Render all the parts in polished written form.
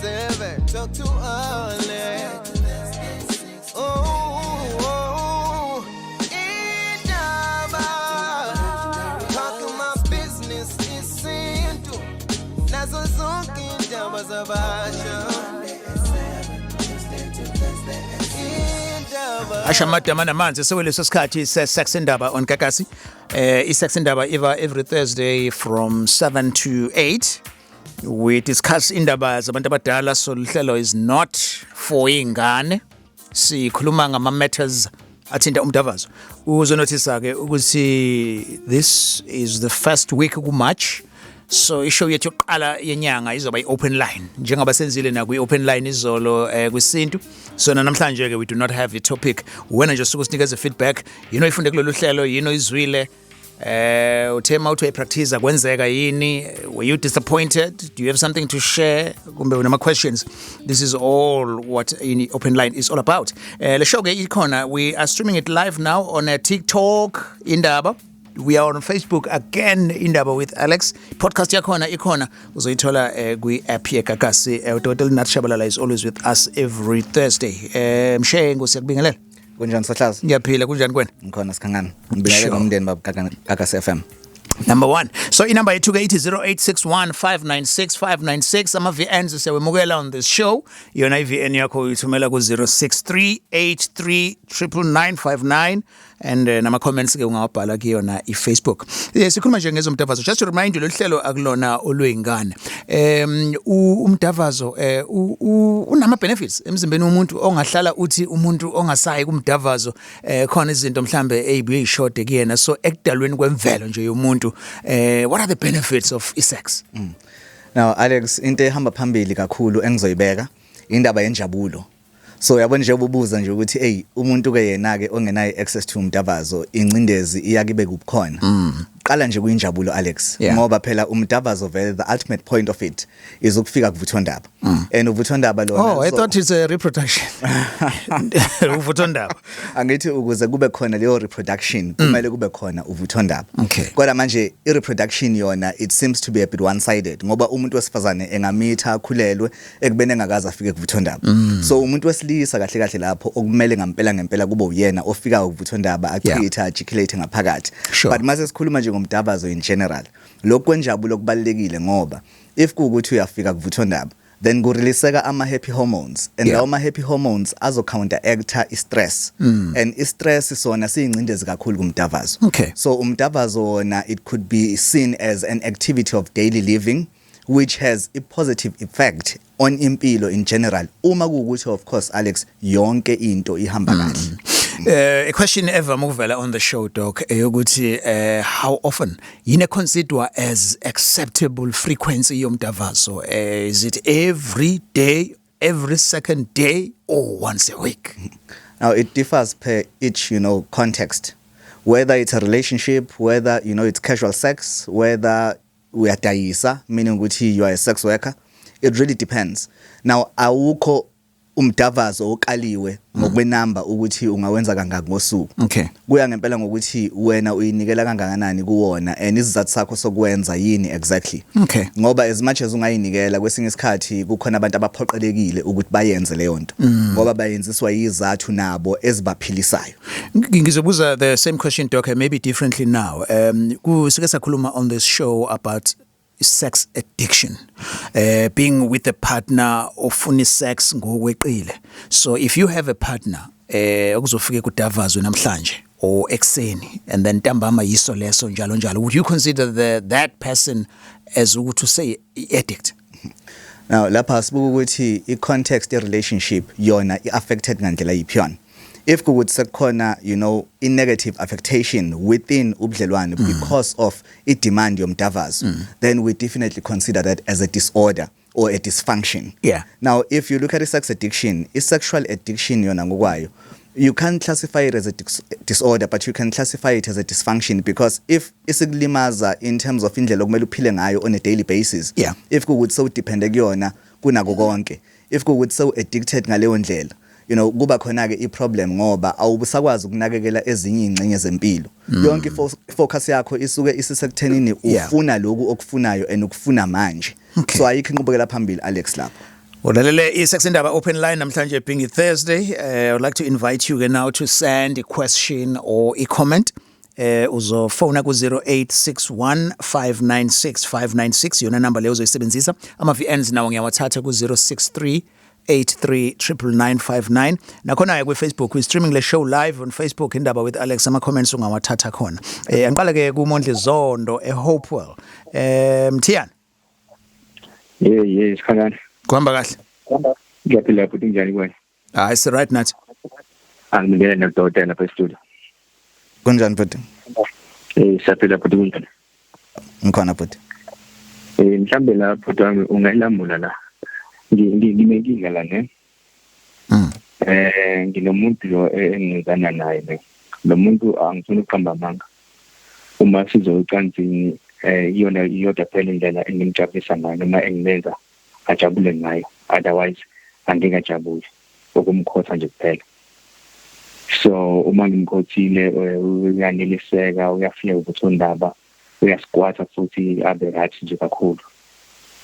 7. Talk to Alex. Oh, indaba. Talk my business isintu. Nazo zonke indaba zabasha. Indaba. Asha amadama namanzi, sekuleso sikhathi se-Sex Indaba on Gagasi. I-Sex Indaba iva every Thursday from 7 to 8. We discuss indaba zabantu abadala, so luhlelo is not for ingane. Sikhuluma ngama matters athinta umdavazo. Uzonothisa ke ukuthi this is the first week ku March. So ishow yethu yokuqala yenyanga izoba i-open line njengoba senzile na kwi-open line izolo kwisintu. So namhlanje ke we do not have a topic. Wena nje usuke usinikeze feedback, yini oyifunde kulolu hlelo, yini oyizwile, uthe mawuthi uyayipractice kwenzeka yini, were you disappointed, do you have something to share, kumbe unama questions? This is all what in open line is all about. Le show ke ikhona, we are streaming it live now on TikTok Indaba. We are on Facebook again, Indaba with Alex. Podcast yakhona ikhona, uzoyithola kwi-app yeGagasi. Udokotela Nath Shabalala is always with us every Thursday. Mshengu, siyakubingelela. Kunjani, Sohlaza? Ngiyaphila, kunjani kwena? Ngikhona, sikhangana. Ngibingelele nomndeni baba Gagasi FM. Number 1. So inamba yethu ke ithi 0861596596. Ama VNs siyawemukela on this show. Yona iVN yakho uyithumela ku 0638399959 and nama comments ke ungawabhala kuyona iFacebook. Sikhuluma nje ngezomdavazo. Just to remind you, lo hlelo akulona olweyingane. Umdavazo unama benefits emzimbeni womuntu ongahlala uthi umuntu ongasayi kumdavazo khona izinto mhlambe ezibuye ishode kuyena. So ekudalweni kwemvelo nje yomuntu, what are the benefits of isex? Now Alex, into ehamba phambili kakhulu engizoyibeka indaba yenjabulo. So yabona nje ububuza nje ukuthi hey, umuntu ke yena ke ongenayo access to umdavazo, incindezi iyakibe kubukhona. Qala nje kuyinjabulo, Alex, ngoba phela umdavazo vele, the ultimate point of it is ukufika kuvuthondaba. And uvuthondaba lona Oh, I thought it's a reproduction. Uvuthondaba. Angithi ukuze kube khona leyo reproduction kumele kube khona uvuthondaba. Kodwa manje i-reproduction yona, it seems to be a bit one sided, ngoba umuntu wesifazane engamitha akhulelwe ekubeni engakaze afike kuvuthondaba. So umuntu wesilisa kahle kahle lapho okumele ngempela ngempela kube uyena ofika kuvuthondaba, achitha, ejaculate ngaphakathi. But mase sikhuluma nje ngomdavazo in general, lokhu kwenjabulo kubalekile, ngoba if kuwukuthi uyafika kuvuthondaba, then kureleaseka ama happy hormones, and lawo ma happy hormones azo counteracta i-stress, and i-stress sona siyincindezi kakhulu kumdavazo. So umdavazo wona, it could be seen as an activity of daily living which has a positive effect on impilo in general, uma kuwukuthi of course, Alex, yonke into ihamba kahle. A question ever muvela on the show, doc, eyokuthi how often, yini consider as acceptable frequency yomdavazo? Is it every day, every second day or once a week? Now it differs per each context, whether it's a relationship, whether it's casual sex, whether uyadayisa, meaning ukuthi you are a sex worker. It really depends. Now awukho umdavazo okaliwe ngokwenamba ukuthi ungawenza kangaki ngosuku. Kuya ngempela ngokuthi wena uyinikela kangakanani kuwona and isizathu sakho sokwenza yini exactly. Ngoba as much as ungayinikela, kwesinye isikhathi kukhona abantu abaphoqelekile ukuthi bayenze leyo nto ngoba bayenziswa yizathu nabo ezibaphilisayo. Ngizobuza the same question, doc, maybe differently now. Kusike sakhuluma on this show about sex addiction, being with a partner ofuna sex ngokweqile. So if you have a partner okuzofike kudavazwe namhlanje or ekseni and then ntambama yiso leso njalo njalo, would you consider the that person as ukuthi say addict? Now lapha sibuka ukuthi i-context ye-relationship yona i-affected ngandlela yiphi yona. If kukuthi sekukhona i-negative affectation within ubudlelwane because of i-demand yomdavazo, then we definitely consider that as a disorder or a dysfunction. Now if you look at i-sex addiction, i-sexual addiction yona ngokwayo, you can't classify it as a disorder, but you can classify it as a dysfunction, because if isikulimaza in terms of indlela okumele uphile ngayo on a daily basis, if kuwukuthi sewudepende kuyona kunako konke, if kuwukuthi sewu addicted ngaleyo ndlela, kuba khona ke iproblem, ngoba awubusakwazi ukunakekela ezinye ingxenye zempilo. Yonke ifocus yakho isuke isisekuthenini ufuna lokhu okufunayo and ukufuna manje. So ayikho inqubekela phambili, Alex, lapho. Ulalele iSex Indaba Open Line namhlanje being Thursday. I would like to invite you now to send a question or a comment. Uzofona ku 0861596596, yona number leyo uzoyisebenzisa. Ama VNs nawo ngiyawathatha ku 063 839959. Nakhona ke ku Facebook, we streaming le show live on Facebook, Indaba with Alex. Ama comments ungawathatha khona. Angiqale ke kuMondli Zondo eHopewell. Mthiyana. Yeah, sikhalani. Kuhamba kahle. Ngiyaphila futhi, njani kuwena? Hayi, si right nathi. Angibingelele nodokotela lapha e-studio. Kunjani, bhuti? Siyaphila futhi, kunjani? Ngikhona, bhuti. Mhlambe la, bhuti wami, ungayilamula la. Nginenkinga la, ne? Nginomuntu lo engizana naye ne. Lo muntu, angifuni ukuqamba amanga. Uma sizocansini, iyona iyodwa phela indlela engimjabulisa ngayo noma engimenza ajabule ngayo. Otherwise angingajabuli ukumkhotha nje kuphela. So uma ngimkhothile, uyaneliseka, uyafika uvuthondaba, uyasikwatha futhi abe right nje kakhulu.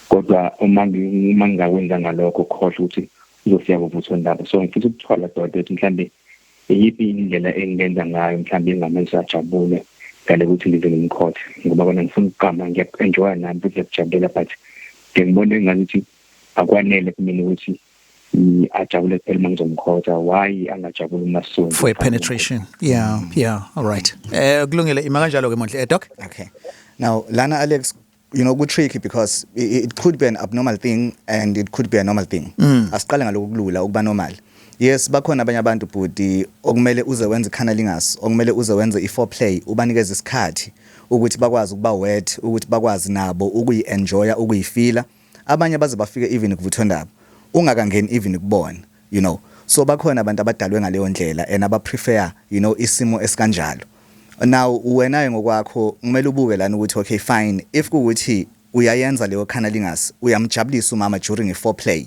Kodwa uma ngingakwenza ngalokho, khohlwa ukuthi uzofika kuvuthondaba. So ngifisa ukuthola, dokotela, ukuthi mhlambe iyiphi indlela engingenza ngayo mhlambe engamenza ajabule ngale ukuthi ngize ngimkhothe, ngoba kona ngifuna ukuqamba, ngiyaku-enjoya nami futhi ngiyakujabulela, but ngibona engathi akwanele kumina ukuthi ajabule kuphela uma ngizomkhotha. Why angajabuli uma sisonke? For a penetration. Yeah, all right. Kulungile, ima kanjalo ke, Mondli. Doc? Okay. Now, lana, Alex, good tricky because it could be an abnormal thing and it could be a normal thing. Asiqale ngalokhu kulula, ukuba normal. Yes, bakhona abanye abantu, bhuti, okumele uze wenze cunnilingus, okumele uze wenze i-foreplay, ubanikeze isikhathi ukuthi bakwazi ukuba wet, ukuthi bakwazi nabo ukuyi-enjoya, ukuyifila. Abanye baze bafike even kuvuthondaba ungakangeni even kubona. So bakhona abantu abadalwe ngaleyo ndlela and aba-prefer isimo esikanjalo. Now wena ngokwakho kumele ubuke lana ukuthi, okay, fine, if kuwukuthi uyayenza leyo cunnilingus, uyamjabulisa umama during a foreplay,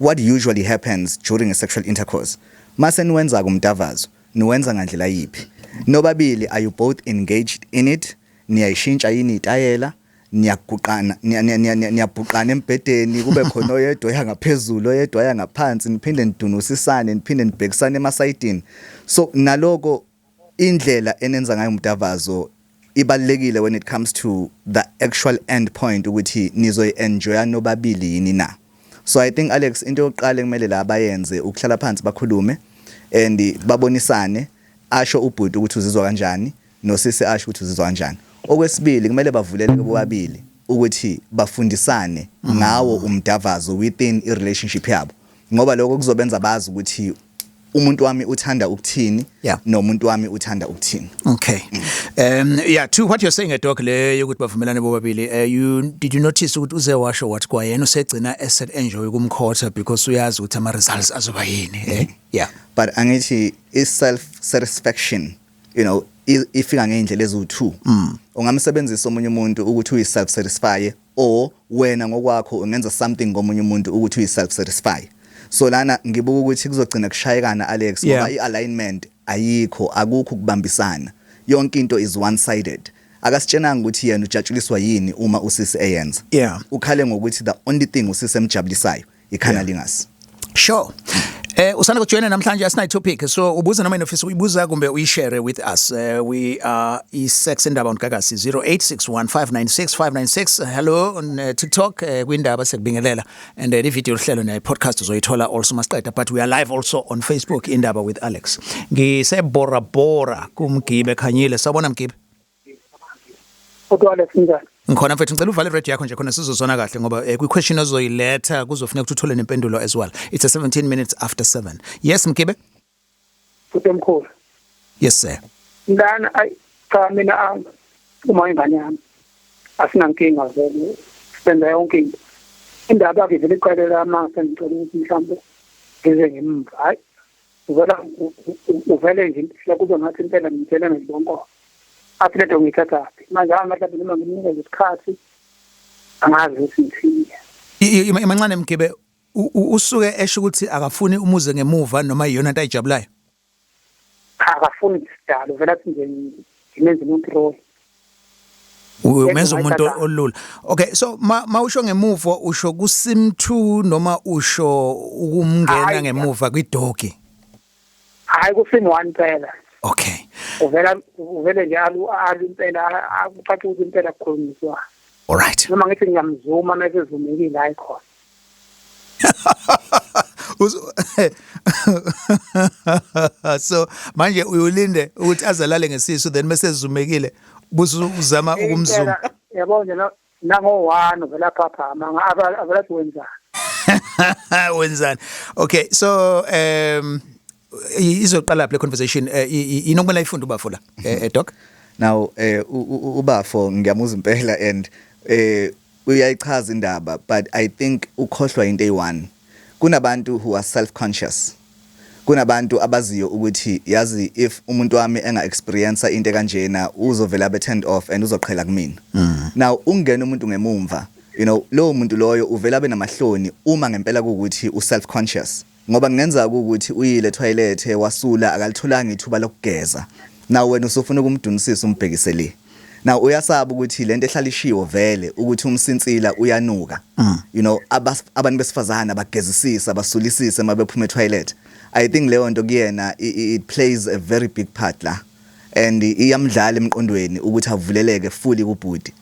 what usually happens during a sexual intercourse? Mase niwenza kumdavazo, niwenza ngandlela yipi nobabili? Are you both engaged in it? Niyayishintsha yini itayela? Niyaguqana, niyabhuqana embhedeni, kube khona oyedwa oya ngaphezulu, oyedwa oya ngaphansi, niphinde nidunusisane, niphinde nibhekisane emasayidini? So naloko, indlela enenza ngayo umdavazo ibalulekile when it comes to the actual end point, ukuthi nizoyi-enjoya nobabili yini na. So I think, Alex, into yokuqala ekumele la bayenze ukuhlala phansi, bakhulume and babonisane, asho ubhuti ukuthi uzizwa kanjani, nosisi asho ukuthi uzizwa kanjani. Okwesibili, kumele bavuleleke bobabili ukuthi bafundisane ngawo umdavazo within i-relationship yabo, ngoba lokho kuzobenza bazi ukuthi umuntu wami uthanda ukuthini nomuntu wami uthanda ukuthini. Okay. Yeah, to what you're saying, Doc, le yokuthi bavumelane bobabili. You did you notice ukuthi uze washo wathi kwayena usegcina eset enjoy kumkhotha because uyazi ukuthi ama results azoba yini, eh? Yeah. But angithi i-self satisfaction ifika ngey'ndlela eziwu-two. Ungamsebenzisa omunye umuntu ukuthi uyi-self satisfy, or wena ngokwakho ungenza something komunye umuntu ukuthi uyi-self satisfy. So lana ngibuka ukuthi kuzogcina kushayekana, Alex, ngoba i-alignment ayikho, akukho ukubambisana, yonke into is one sided. Akasitshenanga ukuthi yena ujatshuliswa yini uma usisi eyenza. Ukhale ngokuthi the only thing usisi emjabulisayo i-cunnilingus. Sure. Usanda kujoyina namhlanje, asinayo topic, so ubuza noma inofisa uyibuza kumbe uyishare with us. We are i-Sex Indaba on Gagasi, 0861596596. Hello on TikTok, kwindaba sekubingelela, and i video hlelo ne podcast uzoyithola also masiqeda, but we are live also on Facebook, Indaba with Alex. Ngise Bora Bora kuMgibe Khanyile. Sawubona, Mgibe. Kodwa Alex, njani? Ngikhona, mfethu. Ngicela uvale radio yakho nje khona sizozwana kahle, ngoba kwi-question ozoyiletha kuzofuneka ukuthi uthole nempendulo as well. It's a 17 minutes after 7. Yes, Mgibe. Futhi omkhulu. Yes, sir. Lana, ayi cha, mina uma ingane yami asinankinga vele, senza yonke into. Indaba yakhe vele iqalela uma sengicela ukuthi mhlawumbe ngize ngimva, hayi, uvela uvele nje la kube ngathi impela ngimtshele ngibonko, athi lento ngiyithathaphi manje. Mhlawumbe noma ngimnikeze isikhathi, angazi ukuthi ngithini. Imancane, Mgibe, usuke esho ukuthi akafuni umuze ngemuva noma iyona into ayijabulayo? Cha, akafuni isidalo, vele athi nje ngimenze umuntu. Umenza umuntu Ngiyayithatha. olula. Okay, so ma usho ngemuva, usho kusim 2 noma usho ukumngena Hhayi. ngemuva kwi-doggy? Hhayi, ku-sim 1 phela. Uvela uvele nje alu impela, akucace ukuthi impela kukhulunyiswa. All right. Noma ngithi ngiyamzuma, mase ezumekile, hayi khona. So manje uyolinde ukuthi azalale ngesisu, then mase ezumekile buse uzama ukumzuma? Impela, yabo nje nango-1 uvela phaphama, avela athi, "Wenzani?" Wenzani? Okay, so izoqala le conversation, inokumele ayifunde ubafo la, doc. Now ubafo ngiyamuzwa impela and uyayichaza indaba, but I think ukhohlwa into eyi-one. Kunabantu who are self conscious, kunabantu abaziyo ukuthi, yazi, if umuntu wami enga experience into kanjena, uzovela abe turned off and uzoqhela kumina. Now ungena umuntu ngemumva, lowo muntu loyo uvela abe namahloni uma ngempela kuukuthi u self conscious, ngoba kungenzeka ukuthi uyile toilet, wasula, akalitholanga ithuba lokugeza. Now wena usufuna ukumdunisisa, umbhekise le. Now uyasaba ukuthi lento ehlala ishiwo vele ukuthi umsinsila uyanuka. Abantu besifazana bagezisisa, basulisise mabephuma etoilet. I think leyo nto kuyena it plays a very big part la and iyamdlala emqondweni ukuthi avuleleke fully kubhuti.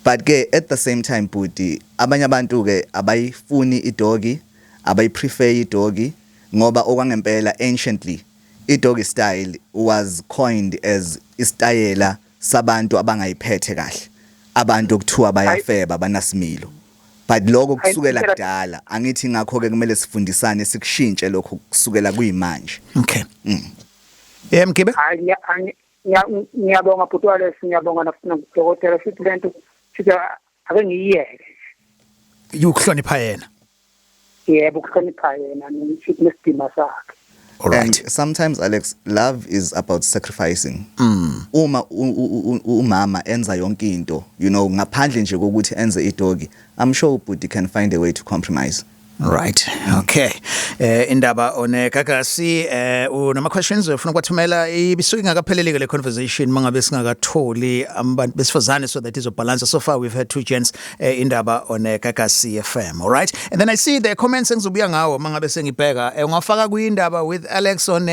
But ke at the same time, bhuti, abanye abantu ke abayifuni i-doggy, abayiprefer i-doggy, ngoba okwangempela anciently i-doggy style was coined as isitayela sabantu abangayiphethe kahle, abantu okuthiwa bayafeba, banasimilo. But lokho kusukela kudala, angithi? Ngakho ke kumele sifundisane, sikushintshe lokho kusukela kuyimanje. Okay, yeah, Mgibe. Hayi, ngiyabonga bhuti Alex, ngiyabonga nakudokotela. Futhi lento sithi ake ngiyiyeke. Ukuhlonipha yena. Yebo, ukuhlonipha yena futhi nesidima sakhe. All right. And sometimes, Alex, love is about sacrificing. Uma umama enza yonke into, ngaphandle nje kokuthi enze i-doggy, I'm sure ubhuti can find a way to compromise. Right. Okay. Indaba on Gagasi, unama questions ufuna ukwathumela, ibisuke ingakapheleli le conversation mangabe singakatholi abantu besifazane so that izobalance. So far we've had two gents. Indaba on Gagasi FM. All right. And then I see the comments engizobuya ngawo mangabe sengibheka. Ungafaka kuyindaba with Alex on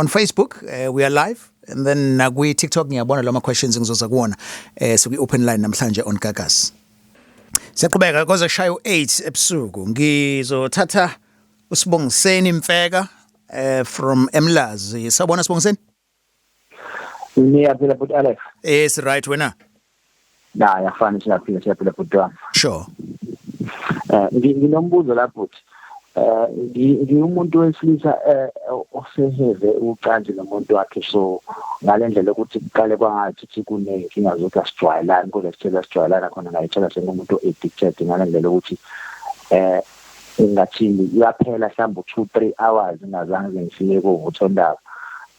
Facebook. We are live. And then nakwi TikTok ngiyabona lama questions ngizoza kuwona. So kwi open line namhlanje on Gagasi. Siyaqhubeka koze kushaya u8 ebusuku. Ngizothatha uSibongiseni Mfeka from Emlazi. Sawubona, Sibongiseni. Ngiyaphila, bhuti Alex. Yes, right, wena? Na, yafana, siyaphila, siyaphila, bhuti wami. Sure. Nginombuzo la, bhuti. Ngiwumuntu wesilisa oseheve ucansi nomuntu wakhe, so ngale ndlela ukuthi kuqale kwangathi ukuthi kuney'nkinga zokuthi asijwayelani, kodwa sithela sijwayelana khona, ngayithola sengumuntu o-addicted ngale ndlela ukuthi ngingathini, iyaphela mhlawumbe u-2, 3 hours ngingazange ngifike kovuthondaba,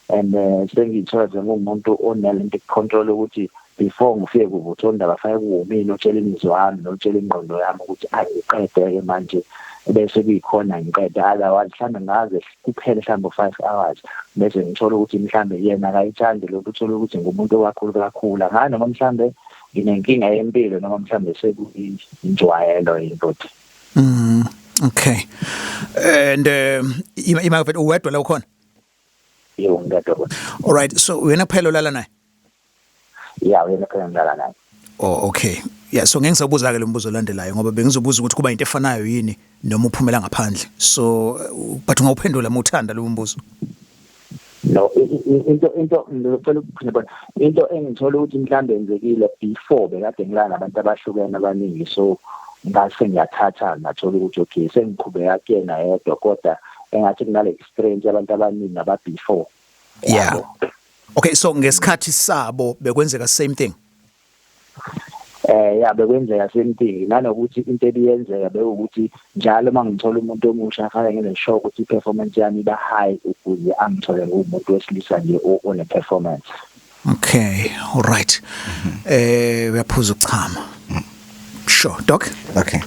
and sengiyithola njengomuntu onalento control ukuthi before ngifike kuvuthondaba fanele kuwumina otshela imizwa wami notshela ingqondo yami ukuthi ayiqede-ke manje, bese kuyikhona ngiqeda. Otherwise mhlawumbe ngaze kuphele mhlawumbe 5 hours bese ngithola ukuthi mhlawumbe yena akayithandi lokhu, uthole ukuthi ngumuntu okakhulu kakhulu angani, noma mhlawumbe nginenkinga yempilo, noma mhlawumbe sekuyinjwayelo yinto. Okay. And ima uwedwa la ukhona? Yebo, ngiyadwa kona. All right, so wena kuphela olala naye? Ya, uyena phela ngilala naye. Oh, okay. Yeah, so ngeke ngisabuza ke lo mbuzo olandelayo, ngoba bengizobuza ukuthi kuba into efanayo yini noma uphumela ngaphandle. So but ungawuphendula uma uthanda lo mbuzo. No, into ngicela ukuphinda bona, into engithola ukuthi mhlambe yenzekile before, bekade ngilala nabantu abahlukene abaningi, so ngase ngiyathatha, ngathola ukuthi okay, sengiqhubeka kuyena yedwa, kodwa engathi kunale experience yabantu abaningi aba before. Yeah. Okay, so ngesikhathi sabo bekwenzeka same thing? Ya, bekwenzeka same thing, nanokuthi into ebiyenzeka bekuwukuthi njalo uma ngithola umuntu omusha fanele ngenze sure ukuthi i-performance yami iba high ukuze angithole ngumuntu wesilisa nje one-performance. Okay, all right. Uyaphuza ukuchama. Sure, doc. Okay.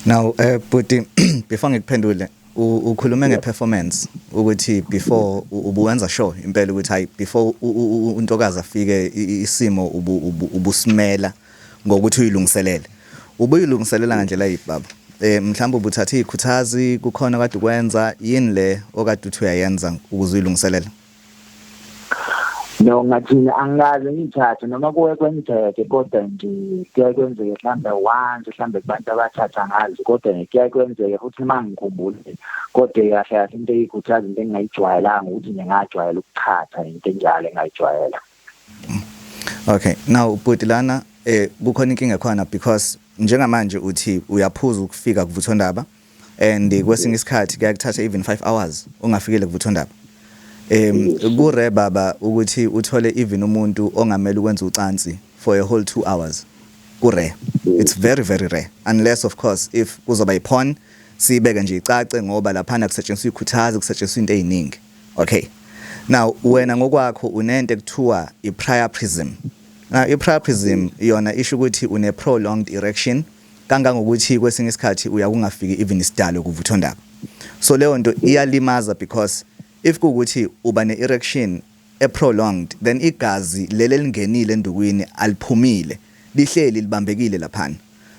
Now bhuti, before ngikuphendule Ukhulume ngeperformance ukuthi before ubuwenza sure impela ukuthi hayi, before untokazi afike, isimo ubusimela ngokuthi uyilungiselele. Ubuyilungiselela ngandlela yiphi, baba? Mhlawumbe ubuthatha izikhuthazi, kukhona kade ukwenza yini le okade uthi uyayenza ukuze uyilungiselele? No, ngathini, angikaze ngiyithathe, noma kuye kwenzeke, kodwa nje kuyaye kwenzeke mhlambe once, mhlambe kubantu abathatha ngazi, kodwa nje kuyaye kwenzeke futhi uma ngikhumbule. Kodwa kahle kahle into eyikhuthaza, into engingayijwayelanga ukuthi nje ngajwayela ukuchatha, into enjalo engayijwayela. Okay, now bhuti, lana kukhona inkinga khona because njengamanje uthi uyaphuza ukufika kuvuthondaba and kwesinye isikhathi kuyakuthatha even 5 hours ungafikile kuvuthondaba. Ku-rare, baba, ukuthi uthole even umuntu ongamele ukwenza ucansi for a whole 2 hours. Ku-rare. It's very, very rare, unless of course if kuzoba iporn, sibeke nje icace, ngoba laphana kusetshenziswa ikhuthazi, kusetshenziswa into eziningi. Okay. Now wena ngokwakho unento ekuthiwa i-priapism. Now i-priapism yona isho ukuthi une prolonged erection kangangokuthi kwesinye isikhathi uya kungafiki even isidalo kuvuthondaba. So leyo nto iyalimaza because if kuwukuthi uba ne-erection e-prolonged, then igazi leli elingenile endukwini aliphumile, lihleli libambekile laphana.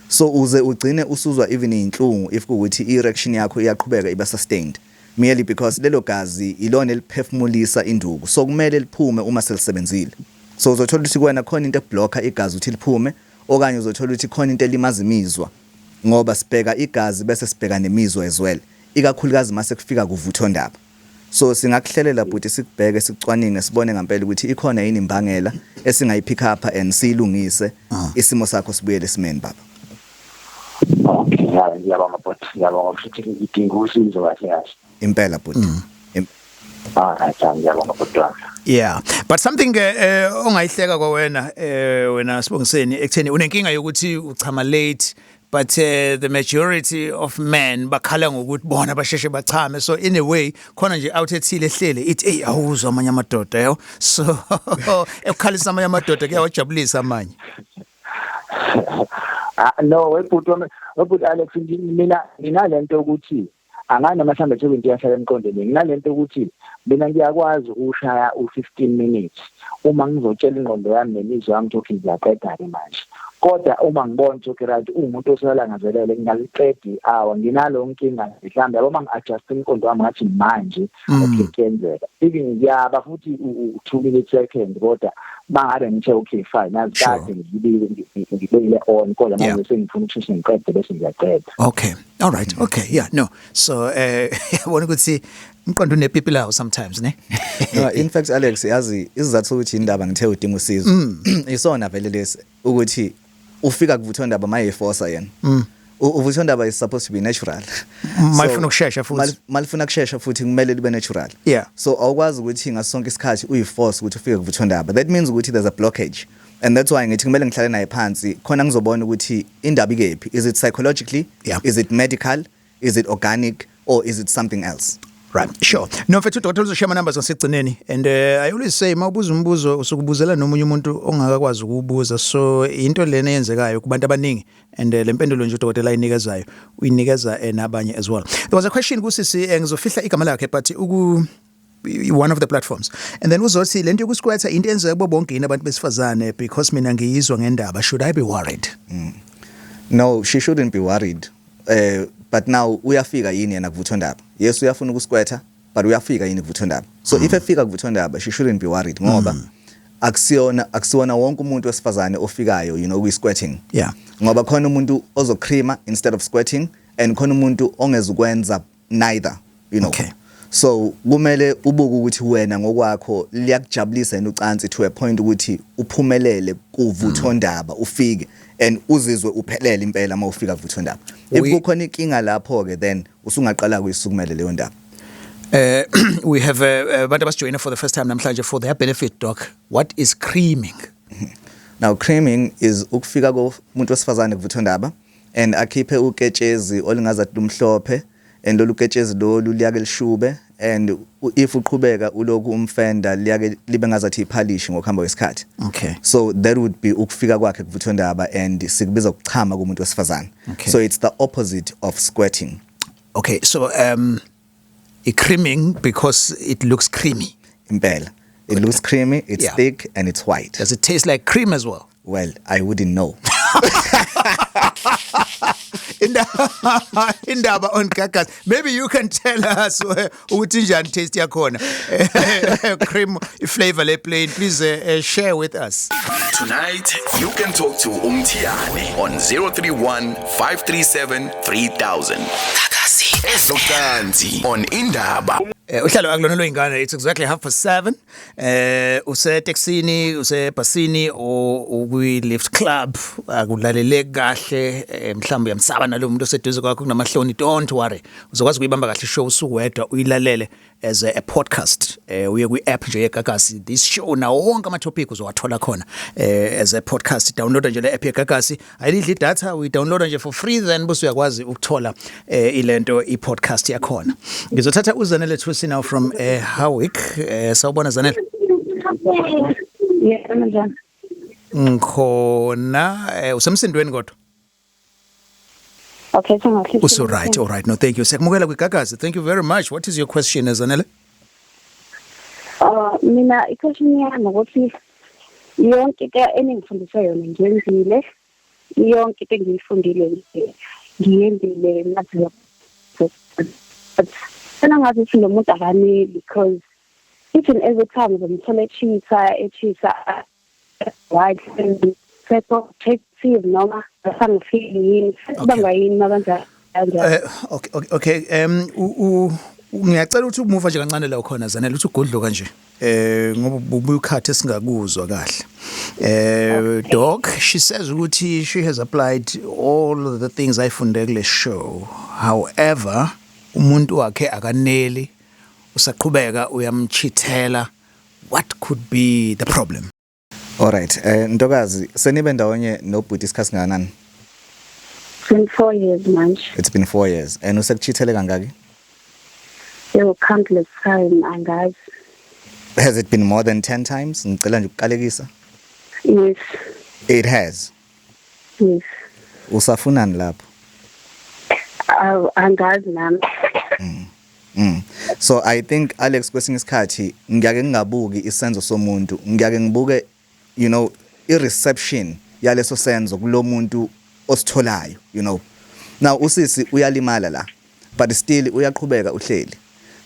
So uze ugcine usuzwa even iy'nhlungu if kuwukuthi i-erection yakho iyaqhubeka iba sustained, merely because lelo gazi ilona eliphefumulisa induku, so kumele liphume uma selisebenzile. So uzothola ukuthi kuwena khona into eblocka igazi ukuthi liphume, okanye uzothola ukuthi khona into elimaza imizwa, ngoba sibheka igazi bese sibheka nemizwa as well, ikakhulukazi mase kufika kuvuthondaba. So singakuhlelela, bhuti, sikubheke, sikucwaninge, sibone ngempela ukuthi ikhona yini imbangela esingayipick up and siyilungise, isimo sakho sibuyele esimeni, baba. Okay, ya, ngiyabonga bhuti, ngiyabonga futhi, ngidinga usizo kahle kahle. Impela, bhuti. Alright, ngiyabonga bhuti wami. Yeah, but something ongayihleka kwawena, wena Sibongiseni, ekutheni unenkinga yokuthi uchama late, but the majority of men bakhala ngokuthi bona basheshe bachame. So in a way khona nje out ethile ehlele ithi, "Hey, awuzwa amanye amadoda yo." So ekukhalisa amanye amadoda kuyawajabulisa amanye. Ah no, webhuti wami, webhuti Alex, mina nginalento ukuthi angani noma mhlawumbe sekuyinto iyahlala emqondweni. Nginalento ukuthi mina ngiyakwazi ukushaya u-15 minutes uma ngizotshela ingqondo yami nemizwa yami ukuthi okay, ngiyaqeda-ke manje. Kodwa uma ngibona ukuthi okay, right, uwumuntu oselangazelele, ngingaliqedi i-hour. Nginalo nkinga mhlawumbe, yabo, uma ngi-adjust umqondo wami ngathi manje okay, kuyenzeka even ngiyaba futhi u-2 minutes second, kodwa mangabe ngithe okay, fine, nazi kade ngibile, ngibekile on, kodwa manje sengifuna ukusheshe ngiqede bese ngiyaqeda. Okay, all right, okay, yeah, no, so yabona ukuthi umqondo unepipi lawo sometimes, ne? No, in fact, Alex, yazi isizathu sokuthi indaba ngithe udinga usizo isona vele lesi, ukuthi ufika kuvuthondaba mayeforsa yena. Uvuthondaba is supposed to be natural. Malifuna ukushesha futhi. Malifuna kushesha futhi, kumele libe natural. So awukwazi ukuthi ngaso sonke isikhathi uyiforce ukuthi ufike kuvuthondaba. That means ukuthi there's a blockage, and that's why ngithi kumele ngihlale naye phansi khona ngizobona ukuthi indaba ikephi. Is it psychologically? Is it medical? Is it organic or is it something else? Right, sure. No, mfethu, udokotela uzoshiya ama numbers ngasekugcineni and I always say mawubuza umbuzo usukubuzela nomunye umuntu ongakakwazi ukubuza. So into lena eyenzekayo kubantu abaningi and le mpendulo nje udokotela ayinikezayo uyinikeza nabanye as well. There was a question kusisi, ngizofihla igama lakhe, but uku one of the platforms, and then uzothi lento yokusquirta into enzeka kubo bonke yini abantu besifazane? Because mina ngiyizwa ngendaba, should I be worried? No, she shouldn't be worried. But now uyafika yini yena kuvuthondaba? Yes, uyafuna ukusquirta, but uyafika yini kuvuthondaba? So if efika kuvuthondaba, she shouldn't be worried, ngoba akusiyona wonke umuntu wesifazane ofikayo kwi-squirting. Ngoba khona umuntu ozocreama instead of squirting and khona umuntu ongezukwenza neither. So kumele ubuke ukuthi wena ngokwakho liyakujabulisa yini ucansi to a point ukuthi uphumelele kuvuthondaba, ufike and uzizwe uphelele impela uma ufika kuvuthondaba. If kukhona inkinga lapho ke, then usungaqala kuyisukumele leyo ndaba. We have abantu abasijoyina for the first time namhlanje. For their benefit, doc, what is creaming? Now creaming is ukufika komuntu wesifazane kuvuthondaba and akhiphe uketshezi olingazathi lumhlophe, and lolu ketshezi lolu liyake lishube, and if uqhubeka uloku umfenda, liyake libe ngazathi iphalishi ngokuhamba kwesikhathi. So that would be ukufika kwakhe kuvuthondaba, and sikubiza ukuchama kumuntu wesifazane. So it's the opposite of squirting. Okay, so i-creaming because it looks creamy. Impela, it looks creamy, it's thick and it's white. Does it taste like cream as well? Well, I wouldn't know. Indaba on Gagasi. Maybe you can tell us ukuthi njani taste yakhona. Cream flavor le plain. Please share with us. Tonight, you can talk to Umtiane on 031 537 3000. Ezocansi on Indaba. Uhlalo akulona lwey'ngane. It's exactly 7:30. Useteksini, usebhasini or ukwi-lift club, akulaleleki kahle, mhlawumbe uyamsaba nalo muntu oseduze kwakho, kunamahloni. Don't worry, uzokwazi ukuyibamba kahle ishow usuwedwa, uyilalele as a podcast. Uye kwi-app nje yeGagasi. This show nawo wonke ama-topic uzowathola khona as a podcast. Downloada nje le app yeGagasi, ayidli idatha, uyidownloada nje for free, then bese uyakwazi ukuthola ilento i-podcast yakhona. Ngizothatha uZanele Thusi now from Howick. Sawubona Zanele. Yebo, njani? Ngikhona. Usemsindweni kodwa? Okay, sengahle. Uso right, all right. No, thank you. Siyakumukela kwiGagasi. Thank you very much. What is your question, Zanele? Mina i-question yami ukuthi yonke into eningifundise yona ngiyenzile, yonke into engiyifundile ngiyenzile ngathi, but sena ngathi ukuthi lo muntu akaneli, because each and every time ngimthola echitha, echitha. Right, protective noma asangifiki yini, bangwa yini makanjani? Okay, ngiyacela ukuthi umuva nje kancane la ukhona Zanele, uthi ugudluka nje ngoba bubuya ukhathe singakuzwa kahle. Doc, she says ukuthi she has applied all of the things ayifunde kule show, however umuntu wakhe akaneli, usaqhubeka uyamchithela. What could be the problem? Alright, ntokazi, senibe ndawonye nobhuti isikhathi singakanani? It's been 4 years manje. It's been 4 years, and usekuchithele kangaki? Yo, countless time, angazi. Has it been more than 10 times? Ngicela nje ukuqalekisa. Yes. It has? Yes. Usafunani lapho? Angazi nami. So I think, Alex, kwesinye isikhathi ngiyake ngingabuki isenzo somuntu, ngiyake ngibuke i-reception yaleso senzo kulo muntu ositholayo. Now usisi uyalimala la, but still uyaqhubeka uhleli.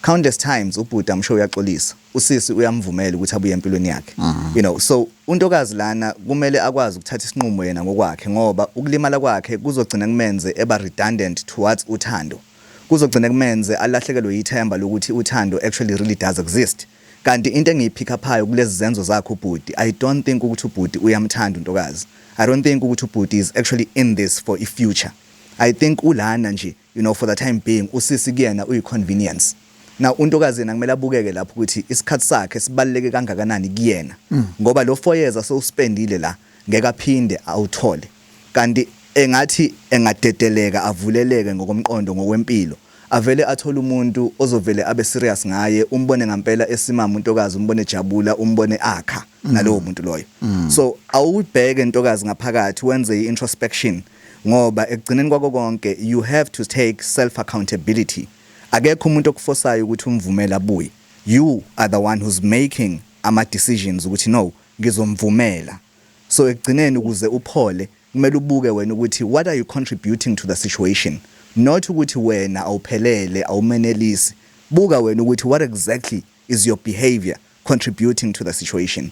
Countless times ubhuti, I'm sure, uyaxolisa. Usisi uyamvumela ukuthi abuye empilweni yakhe. So untokazi lana kumele akwazi ukuthatha isinqumo yena ngokwakhe, ngoba ukulimala kwakhe kuzogcina kumenze eba redundant towards uthando. Kuzogcina kumenze alahlekelwe ithemba lokuthi uthando actually really does exist. Kanti into engiyipick upayo kulezi zenzo zakhe ubhuti, I don't think ukuthi ubhuti uyamthanda untokazi. I don't think ukuthi ubhuti is actually in this for a future. I think ulana nje for the time being. Usisi kuyena uyi-convenience. Now untokazi yena kumele abukeke lapho ukuthi isikhathi sakhe sibaluleke kangakanani kuyena, ngoba lo 4 years asewuspendile la ngeke aphinde awuthole. Kanti engathi engadedeleka, avuleleke ngokomqondo, ngokwempilo, avele athole umuntu ozovele abe serious ngaye, umbone ngempela esimama untokazi, umbone ejabula, umbone akha nalowo muntu loyo. So awubheke ntokazi ngaphakathi, wenze i-introspection, ngoba ekugcineni kwako konke you have to take self accountability. Akekho umuntu okufosayo ukuthi umvumele abuye. You are the one who's making ama decisions ukuthi no, ngizomvumela. So ekugcineni, ukuze uphole, kumele ubuke wena ukuthi what are you contributing to the situation, not ukuthi wena awuphelele, awumenelisi. Buka wena ukuthi what exactly is your behavior contributing to the situation.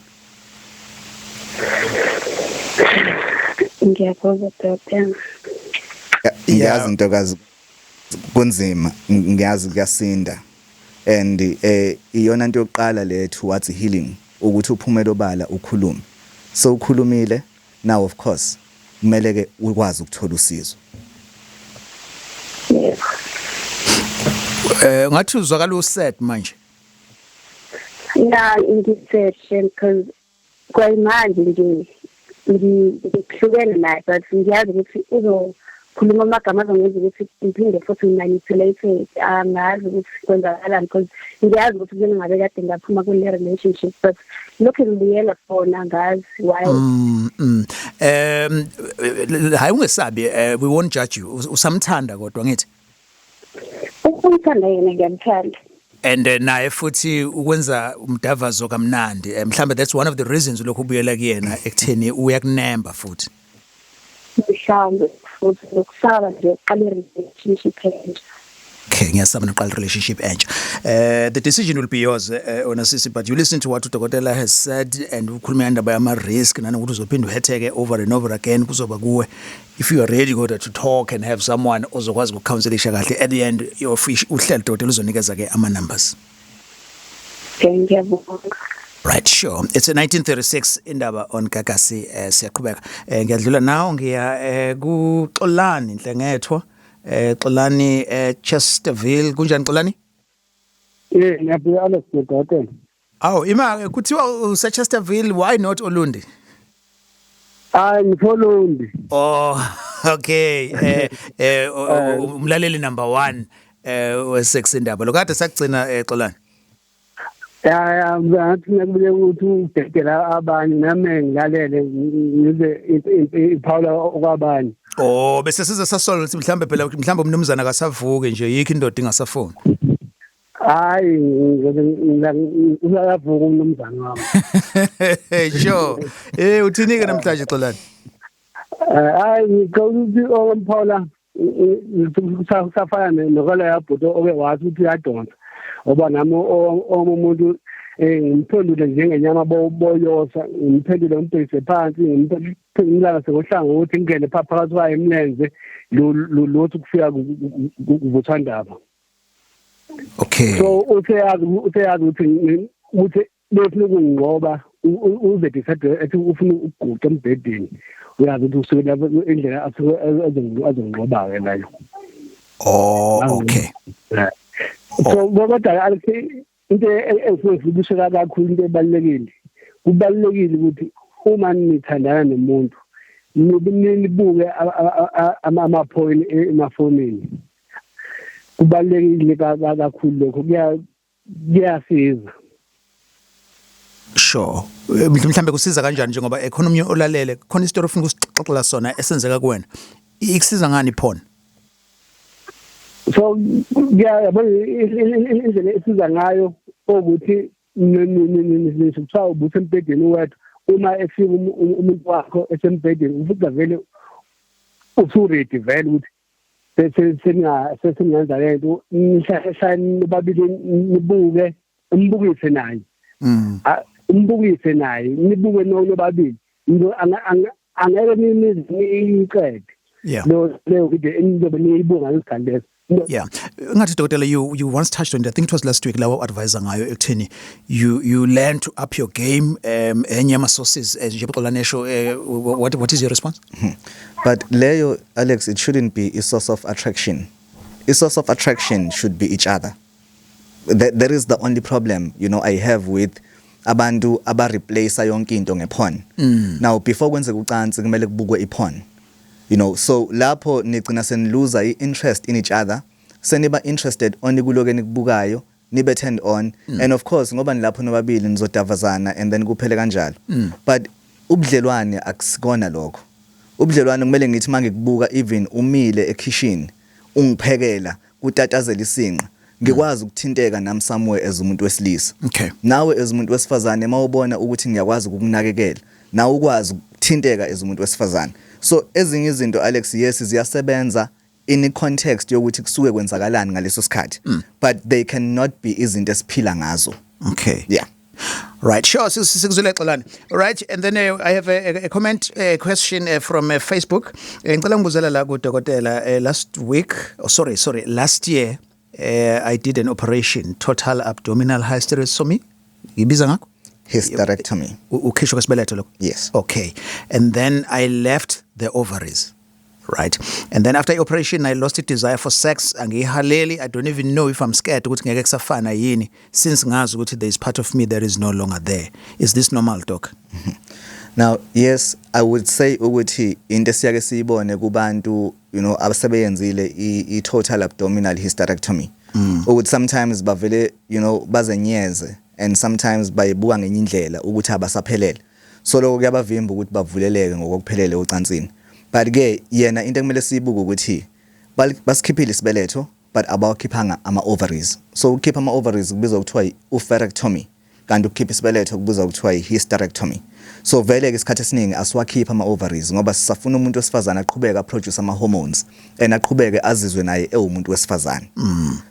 Ngiyakuzwa, doctor. Ngiyazi ntokazi kunzima, ngiyazi kuyasinda, and iyona into yokuqala le towards healing, ukuthi uphumele obala, ukhulume. So ukhulumile now, of course kumele ke ukwazi ukuthola usizo. Yebo. Ngathi uzwakala usad manje. Ya, ngisad because kwayimanje nje ngihlukene naye, but ngiyazi ukuthi uzokhuluma amagama azongenza ukuthi ngiphinde futhi ngimanipulate. Angazi ukuthi kwenzakalani, because ngiyazi ukuthi kumele ngabe kade ngaphuma kule relationship, but lokhu ngibuyela khona, angazi why. Hayi, ungesabi, we won't judge you. Usamthanda kodwa ngithi? Ukuthanda yena ngiyamthanda. And naye futhi ukwenza umdavazo kamnandi. Mhlambe that's one of the reasons lokhu ubuyela kuyena, ekutheni uyakunemba futhi. Mhlawumbe futhi nokusaba nje uqala i-relationship entsha. Okay, ngiyasaba noqala relationship entsha. The decision will be yours, onasisi, but you listen to what udokotela has said and ukhuluma indaba yama risk nanokuthi uzophinda uhetheke over and over again. Kuzoba kuwe if you are ready kodwa to talk and have someone ozokwazi ukucounselisha kahle. At the end your fish uhlelo, dokotela uzonikeza ke ama numbers. Okay, ngiyabonga. Right, sure. It's a 1936 indaba on Gagasi. Siyaqhubeka. Ngiyadlula now, ngiya kuXolani Nhlengethwa. Xolani, Chesterville. Kunjani, Xolani? Ngiyabuya, Alex, nodokotela. Aw, ima, kuthiwa use Chesterville, why not Olundi? Hayi, ngiseOlundi. Oh, okay. Umlaleli number 1 weSex Indaba. Lokade sakugcina, Xolani. Ya, ngathi ngiyakubule ukuthi ubhedela abanye, nami ngilalele ngize iphawula okwabanye. Oh, bese size sasola ukuthi mhlambe phela mhlambe umnumzana akasavuki nje, yikho indoda ingasafuni. Hayi, ngizobe uyavuka umnumzana wami. Sure. Uthini ke namhlanje, Xolani? Hayi, ngicela ukuthi okwemphawula kusafana nokwala yabhuti oke wathi ukuthi uyadonsa, ngoba nami omunye umuntu ngimphendule njengenyama boyosa, ngimphendule, ngimbhekise phansi, ngimlala ngohlangothi, ngingene phakathi kwayo imilenze, lothu kufika kuvuthwandaba. So useyazi ukuthi befuna ukunginqoba, uze decide ethi ufuna ukuguqa embhedeni, uyazi ukuthi usuke lapho indlela asuke azonginqoba-ke leyo. Oh, okay. So kodwa Alex, into engifuna ngibushe kakhulu, into ebalulekile, kubalulekile ukuthi uma nithandana nomuntu nibuke ama-porn emafonini. Kubalulekile kakhulu lokho, kuyasiza. Sure. Mhlambe kusiza kanjani, njengoba ekhona omunye olalele khona isitori ofuna ukusixoxela sona esenzeka kuwena? Ikusiza ngani iporn? So yabo, indlela esiza ngayo ukuthi nisho kuthiwa ubusembhedeni wedwa, uma efika umuntu wakho esembhedeni, ufuca vele usu-ready vele ukuthi sesingenza lento, nihlale nobabili, nibuke, umbukise naye. Umbukise naye, nibuke nobabili, angeke niyiqede lo leyo video enizobe niyibuka ngesikhathi leso. Yeah. Ngathi dokotela, you once touched on it. I think it was last week lawo advisor ngayo ekutheni you learn to up your game, enye ama sources, njengoba Xolani esho, what is your response? But leyo, Alex, it shouldn't be a source of attraction. A source of attraction should be each other. That is the only problem I have with abantu aba replace yonke into ngeporn. Now before kwenzeka ucansi kumele kubukwe iporn. So lapho nigcina seniluza i-interest in each other. Seniba interested only kuloko enikubukayo, nibe turned on, and of course ngoba nilapho nobabili nizodavazana and then kuphele kanjalo. But ubudlelwane akusikona lokho. Ubudlelwane kumele ngithi mangikubuka, even umile ekitchen ungiphekela, kutatazela isinqa, ngikwazi ukuthinteka nami somewhere as umuntu wesilisa. Nawe as umuntu wesifazane, mawubona ukuthi ngiyakwazi ukukunakekela, nawe ukwazi ukuthinteka as umuntu wesifazane. So ezinye izinto, Alex, yes, ziyasebenza in context yokuthi kusuke kwenzakalani ngaleso sikhathi, but they cannot be izinto esiphila ngazo. Yeah. Right, sure. Sikuzwile, Xolani. All right, and then I have a comment, a question from Facebook. Ngicela ngibuzela la kudokotela, last week, oh sorry, sorry, last year I did an operation, total abdominal hysterectomy. Ngibiza ngakho? Hysterectomy. Ukhishwa kwesibeletho lokho? Yes. Okay. And then I left the ovaries. Right. And then after the operation I lost the desire for sex. Angiyihaleli. I don't even know if I'm scared ukuthi ngeke kusafana yini, since ngazi ukuthi there is part of me that is no longer there. Is this normal, doc? Now, yes, I would say ukuthi into esiyake siyibone kubantu abasebeyenzile i total abdominal hysterectomy, ukuthi sometimes bavele bazenyeze and sometimes bayibuka ngenye indlela ukuthi abasaphelele. So lokho kuyabavimba ukuthi bavuleleke ngokuphelele ocansini. But ke yena into ekumele siyibuke ukuthi basikhiphile isibeletho, but abawakhiphanga ama ovaries. So ukukhipha ama ovaries kubizwa kuthiwa i-oophorectomy, kanti ukukhipha isibeletho kubizwa kuthiwa i-hysterectomy. So vele ke isikhathi esiningi asiwakhipha ama ovaries ngoba sisafuna umuntu wesifazane aqhubeke aproduce ama hormones and aqhubeke azizwe naye ewumuntu wesifazane.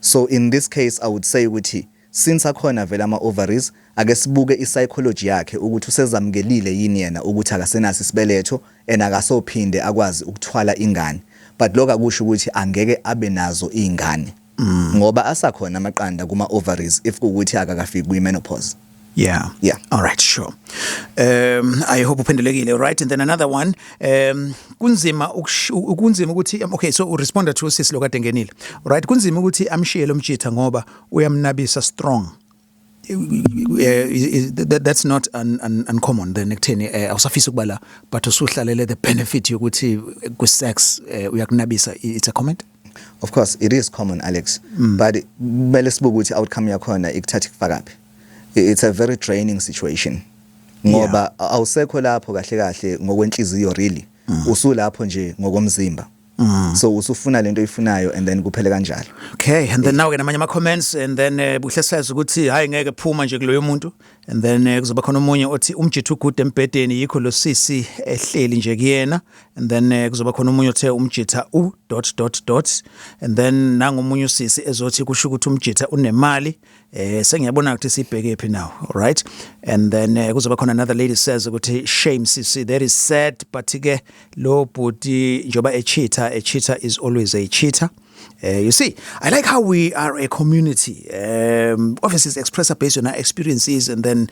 So in this case, I would say ukuthi since akhona vele ama ovaries, ake sibuke i-psychology yakhe ukuthi usezamukelile yini yena ukuthi akasenaso isibeletho and akasophinde akwazi ukuthwala ingane. But lokho akusho ukuthi angeke abe nazo izingane, ngoba asakhona amaqanda kuma ovaries if kuwukuthi akakafiki kwi-menopause. Yeah. All right, sure. I hope uphendulekile, all right? And then another one, kunzima ukuthi, okay, so uresponda to sisi lo kade ngenile. All right, kunzima ukuthi amshiye lo mjitha ngoba uyamnabisa strong. That's not uncommon then ekutheni awusafisi ukuba la, but usuhlalele the benefit yokuthi ku sex uyakunabisa. It's a comment. Of course it is common, Alex, but kumele sibuke ukuthi outcome yakhona ikuthatha ikufakaphi. It's a very draining situation ngoba awusekho lapho kahle kahle ngokwenhliziyo really, usulapho nje ngokomzimba, so usufuna lento oyifunayo and then kuphele kanjalo. Okay, and then now ke namanye ama comments, and then Buhle says ukuthi hayi, ngeke, phuma nje kuloyo muntu. And then kuzoba khona omunye othi umjitha ugude embhedeni, yikho lo sisi ehleli nje kuyena. And then kuzoba khona omunye othe umjitha u dot dot dot. And then nangomunye usisi ezothi kusho ukuthi umjitha unemali. Sengiyabona ukuthi sibheke phi now. All right, and then kuzoba khona another lady says ukuthi shame sisi, that is sad, but ke lo bhuti njoba echeater, a cheater is always a cheater. You see, I like how we are a community. Obviously, express based on our experiences, and then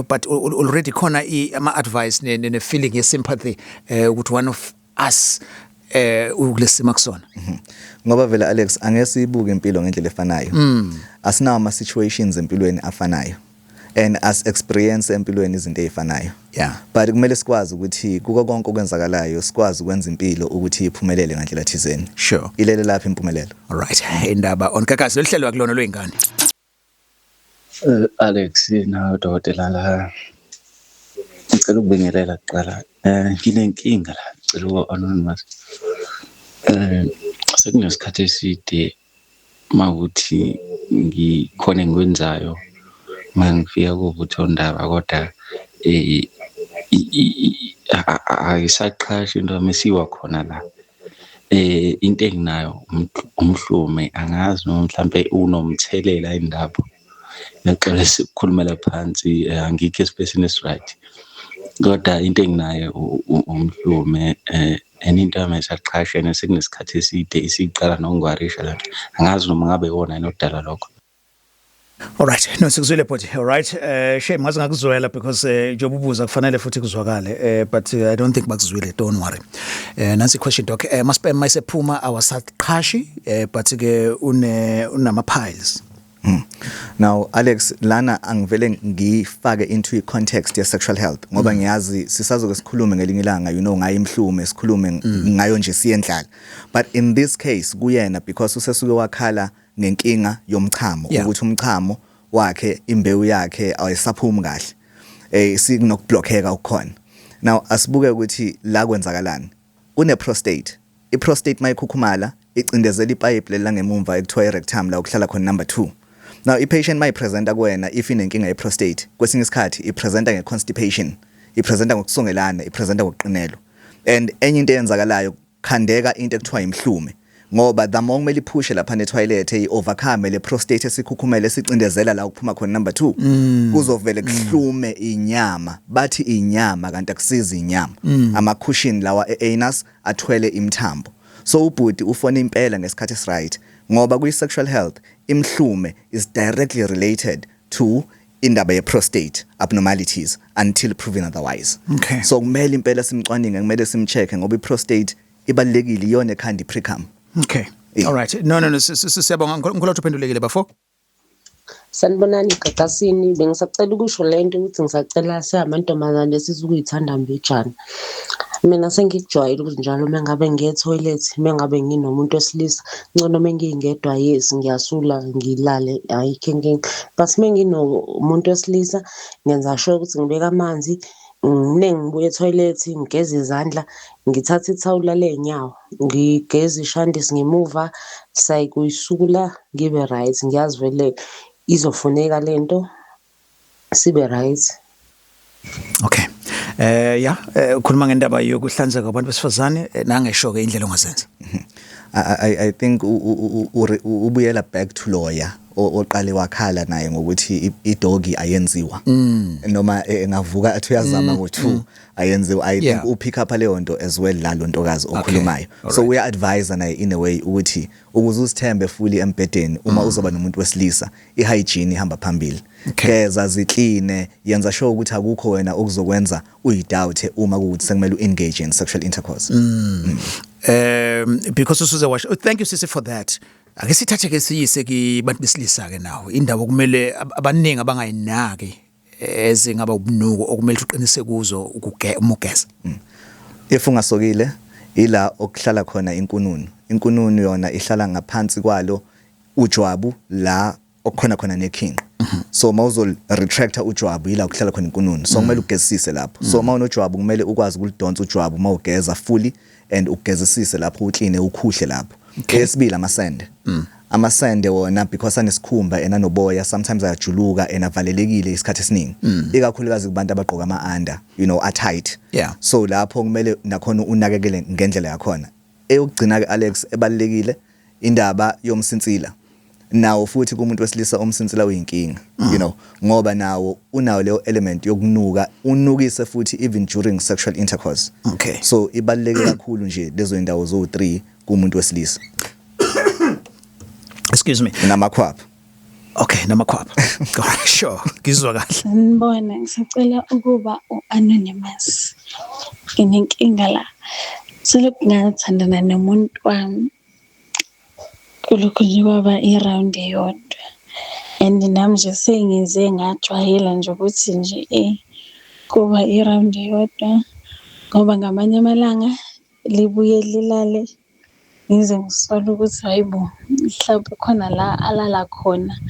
but already khona ama advice ne feeling ye sympathy ukuthi one of us ukulesima kusona. Ngoba vele, Alex, angeke siyibuke impilo ngendlela efanayo. Asinawo ama situations empilweni afanayo and as experience empilweni izinto ezifanayo. But kumele sikwazi ukuthi kuko konke okwenzakalayo sikwazi ukwenza impilo ukuthi iphumelele ngandlela thizeni. Ilele lapha impumelelo. All right. Indaba on Gagasi, lolu hlelo akulona lwengane. Alex na dokotela la, ngicela ukubingelela kuqala. Nginenkinga la, ngicela ukuba anonymous. Sekunesikhathi eside mawukuthi ngikhona engikwenzayo mangifika kuvuthondaba, kodwa ayisaqhashi into yami esiwa khona la. Into enginayo umhlume, angazi noma mhlampe unomthelela indaba. Ngiyaxolisa ukukhulumela phansi, angikho esipacini esi-right. Kodwa into enginayo umhlume, and into yami ayisaqhashi and sekunesikhathi eside isiqala nokungiwarisha lento. Angazi noma ngabe iwona yini okudala lokho. All right, no, sikuzwile bhuti. All right. Shame, ngaze ngakuzwela because njengoba ubuza kufanele futhi kuzwakale. But I don't think bakuzwile, don't worry. Nansi question, doc. Masperm mayisephuma awasaqhashi, but ke unama piles. Now Alex, lana angivele ngifake into i context ye sexual health ngoba ngiyazi sisazoke sikhulume ngelinye ilanga ngayo imhlume, sikhulume ngayo nje siyendlala. But in this case kuyena, because usesuke wakhala ngenkinga yomchamo ukuthi umchamo wakhe, imbewu yakhe ayisaphumi kahle, sikunokublockeka okukhona. Now asibuke ukuthi la kwenzakalani. Kune prostate. I prostate mayikhukhumala icindezela ipipe lela ngemumva ekuthiwa i-rectum, la ukuhlala khona number 2. Now i-patient mayipresenta kuwena if inenkinga ye-prostate, kwesinye isikhathi ipresenta nge-constipation, ipresenta ngokusongelana, ipresenta ngokuqinelwa. And enye into eyenzakalayo, khandeka into ekuthiwa imhlume, ngoba the more kumele iphushe lapha ne-toilet, i-overcome le prostate esikhukhumele esicindezela la ukuphuma khona number 2, kuzovele kuhlume inyama. Bathi inyama, kanti akusizi inyama, ama-cushion lawa e-anus athwele imithambo. So ubhuti ufone impela ngesikhathi esiright ngoba kwi-sexual health imhlume is directly related to indaba ye-prostate abnormalities until proven otherwise. So kumele impela simcwaninge, kumele simcheck ngoba i-prostate ibalulekile, iyona ekhanda i-precum. Okay. All right. No, siyabonga. Ngikholwa ukuthi uphendulekile, bafo. Sanibonani Gagasini, bengisacela ukusho lento ukuthi ngisacela siyamantombazane esizukuyithanda mbijana. Mina sengikujwayele ukuthi njalo uma ngabe ngiye e-toilet, uma ngabe nginomuntu wesilisa, ngcono uma ngingedwa, yes, ngiyasula ngilale, ayikho inkinga. But uma nginomuntu wesilisa ngenza sure ukuthi ngibeka amanzi. Ngibuye ethoyilethi ngigeze izandla, ngithathe ithawula ley'nyawo, ngigeze ishandisi ngemuva, sayikuyisula ngibe right. Ngiyazi vele izofuneka lento, sibe right. Okay. Ya, ukhuluma ngendaba yokuhlanzeka kwabantu besifazane, nangesho ke indlela ongazenza. I think ubuyela back to lawyer oqale wakhala naye ngokuthi i-doggy ayenziwa, noma engavuka athi uyazama ngo2 ayenziwa. I think upick up leyo nto as well la lo ntokazi okhulumayo. So uya advise naye in a way ukuthi ukuze uzithembe fully embhedeni uma uzoba nomuntu wesilisa, i-hygiene ihamba phambili. Geza zikline, yenza sure ukuthi akukho wena okuzokwenza uyidoubt uma kuwukuthi sekumele u-engage in sexual intercourse. Because usuze washo. Oh, thank you, sisi, for that. Ake sithathe ke siyise kibantu besilisa ke nawo indawo kumele abaningi abangayinaki ezingaba ubunuko okumele uqinise kuzo ukuge uma ugeza. If ungasokile, ila okuhlala khona inkununu. Inkununu yona ihlala ngaphansi kwalo ujwabu la okukhona khona nekhinqi. So mawuzo retracta ujwabu, ila kuhlala khona inkununu, so kumele ugezisise lapho. So mawunojwabu kumele ukwazi ukulidonsa ujwabu mawugeza fully and ugezisise lapho, ukline, ukhuhle lapho. Esibili, amasende. Amasende wona, because anesikhumba enanoboya, sometimes ayajuluka and avalelekile isikhathi esiningi, ikakhulukazi kubantu abagqoka ama-under a tight. So lapho kumele nakhona unakekele ngendlela yakhona. Eyokugcina ke, Alex, ebalekile, indaba yomsinsila. Nawo futhi kumuntu wesilisa umsinsila uyinkinga, ngoba nawo unawo leyo element yokunuka, unukise futhi even during sexual intercourse. So ibaluleke kakhulu nje lezo indawo zo3 kumuntu wesilisa. Excuse me. Namakhwapha. Okay, namakhwapha. Sure, ngizwa kahle. Sanibona, ngisacela ukuba u-anonymous. Nginenkinga la. Selokhu ngathandana nomuntu wami, kulokhu nje kwaba i-round eyodwa. And nami nje sengize ngajwayela nje ukuthi nje kuba i-round eyodwa, ngoba ngamanye amalanga libuye lilale, ngize ngisole ukuthi hayi bo, mhlawumbe khona la alala khona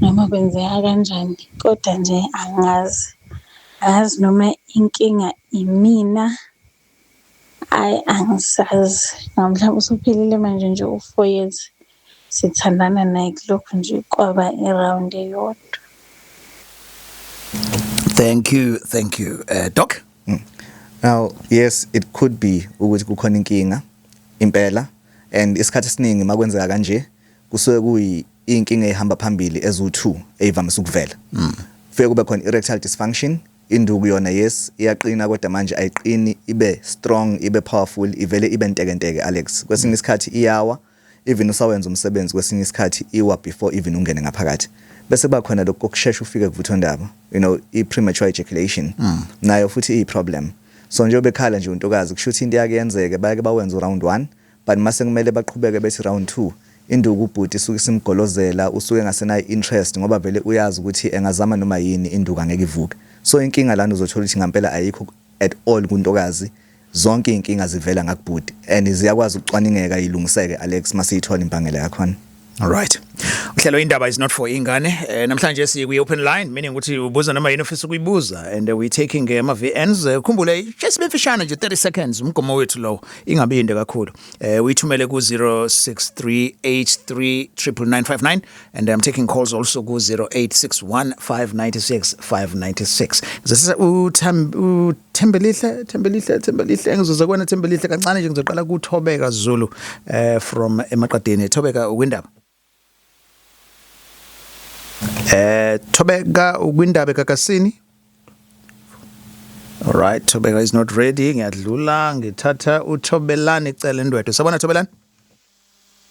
noma kwenzeka kanjani, kodwa nje angazi. Angazi noma inkinga imina, hhayi angisazi. Mhlawumbe usuphelile manje nje u-4 years sithandana naye, kulokhu nje kwaba i-round eyodwa. Thank you, thank you. Doc? Now, yes, it could be ukuthi kukhona inkinga impela, and isikhathi esiningi makwenzeka kanje kusuke kuyi inkinga ehamba phambili ezu2 ezivamise ukuvela. Kufike kube khona erectile dysfunction. Induku yona, yes, iyaqina, kodwa manje ayiqini ibe strong, ibe powerful, ivele ibe ntekenteke, Alex. Kwesinye isikhathi iyawa even usawenza umsebenzi, kwesinye isikhathi iwa before even ungene ngaphakathi. Bese kuba khona lokho kokushesha ufike kuvuthondaba, i-premature ejaculation, nayo futhi iyi-problem. So njengoba ekhala nje untokazi, kusho ukuthi into yake yenzeke, bayake bawenza u-round 1, but mase kumele baqhubeke bethi round 2, induku ubhuti isuke isimgolozela, usuke engasenayo interest ngoba vele uyazi ukuthi engazama noma yini, induku angeke ivuke. So inkinga lana uzothola ukuthi ngampela ayikho at all kuntokazi, zonke iy'nkinga zivela ngakubhuti, and ziyakwazi ukucwaningeka, ilungiseke, Alex, masiyithola imbangela yakhona. All right. Uhlelo Indaba is not for ingane. Namhlanje siyi open line, meaning ukuthi ubuza noma yini ofisa ukuyibuza, and we taking ama VNs. Khumbule just befishane nje, 30 seconds umgomo wethu lo, ingabi inde kakhulu. Uyithumele ku 0638399959 and I'm taking calls also ku 0861596596. Ngizosisa uThembelihle, Thembelihle, Thembelihle, ngizoza kuwena Thembelihle kancane nje. Ngizoqala kuThobeka Zulu from eMaqadeni. Thobeka, ukwindaba. Thobeka, ukwindaba eGagasini. All right, Thobeka is not ready. Ngiyadlula ngithatha uThobelani icela endwedwe. Sabona, Thobelani?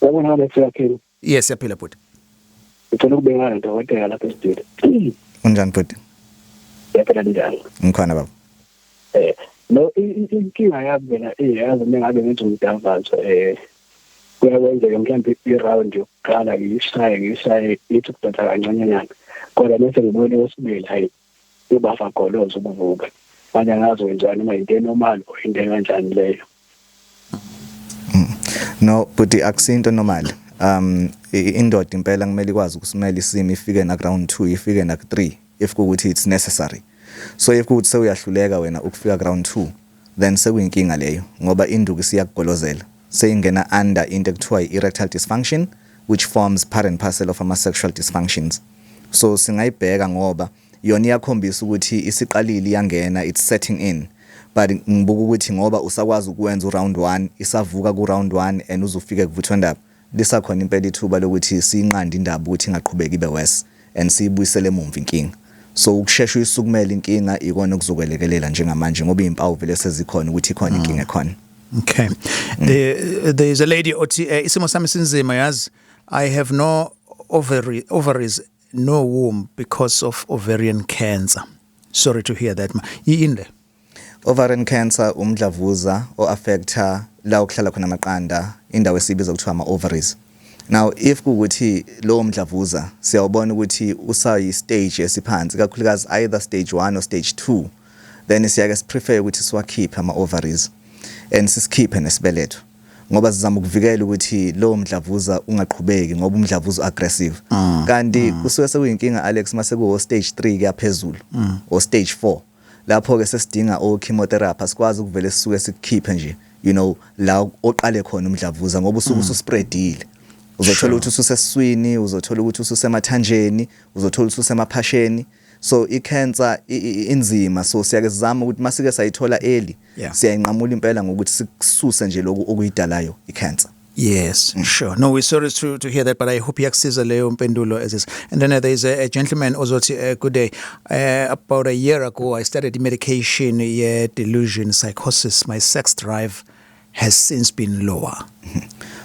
Yabona, Alex, uyaphila? Yes, siyaphila, bhuti. Ngicela ukubekana nodokotela lapha e-studio. Unjani, bhuti? Siyaphila, njani? Ngikhona, baba. No, inkinga yami mina, iyazi, mengabe ngenza umdavazo, kuyakwenzeka mhlawumbe i-round yokuqala ngiyishaye ithi ukudonsa kancanyanyana, kodwa bese ngibone wesibili, hayi, ubafagoloza ukuvuka. Manje angazi kwenziwa noma into e-normal or into enkanjani leyo. No, bhuti, akusinto normal. Indoda impela kumele ikwazi ukusimela isimo, ifike na round 2, ifike na 3 if kuwukuthi it's necessary. So if kuthi sewuyahluleka wena ukufika round 2, then sekuyinkinga leyo, ngoba induku isiyakugolozela, seyingena under into ekuthiwa i-erectile dysfunction, which forms part and parcel of ama-sexual dysfunctions. So singayibheka ngoba yona iyakhombisa ukuthi isiqalile, iyangena, it's setting in, but ngibuka ukuthi ngoba usakwazi ukwenza uround 1, isavuka ku round 1 and uzufike kuvuthondaba, lisakhona impela ithuba lokuthi siyinqande indaba ukuthi ingaqhubeki ibe worse and siyibuyisele emumva inkinga. So ukushesha uyisukumela inkinga ikona okuzokwelekelela njengamanje, ngoba izimpawu vele sezikhona ukuthi ikhona inkinga ekhona. Okay. There is a lady othi isimo sami sinzima yazi. I have no ovaries, no womb because of ovarian cancer. Sorry to hear that. Yini le? Ovarian cancer umdlavuza o-affecta la okuhlala khona amaqanda, indawo esibiza kuthiwa ama-ovaries. Now if kuwukuthi lowo mdlavuza siyawubona ukuthi usayi stage esiphansi, kakhulukazi either stage 1 or stage 2, then siyake siprefer ukuthi siwakhiphe ama-ovaries and sisikhiphe nesibeletho, ngoba sizama ukuvikela ukuthi lowo mdlavuza ungaqhubeki, ngoba umdlavuza aggressive. Kanti kusuke sekuyinkinga, Alex, mase kuwo stage 3 kuyaphezulu or stage 4, lapho ke sesidinga o chemotherapy. Asikwazi ukuvele sisuke sikukhiphe nje la oqale khona umdlavuza, ngoba usuke ususpreadile. Uzothola ukuthi ususesiswini, uzothola ukuthi ususemathanjeni, uzothola ukuthi usemaphasheni. So i-cancer inzima, so siyake sizama ukuthi masike sayithola early, siyayinqamula impela ngokuthi sikususe nje lokhu okuyidalayo i-cancer. Yes, sure. No, we're sorry to hear that, but I hope iyakusiza leyo mpendulo as is. And then there's a gentleman ozothi, "Good day. About a year ago, I started medication, yeah, delusion, psychosis. My sex drive has since been lower."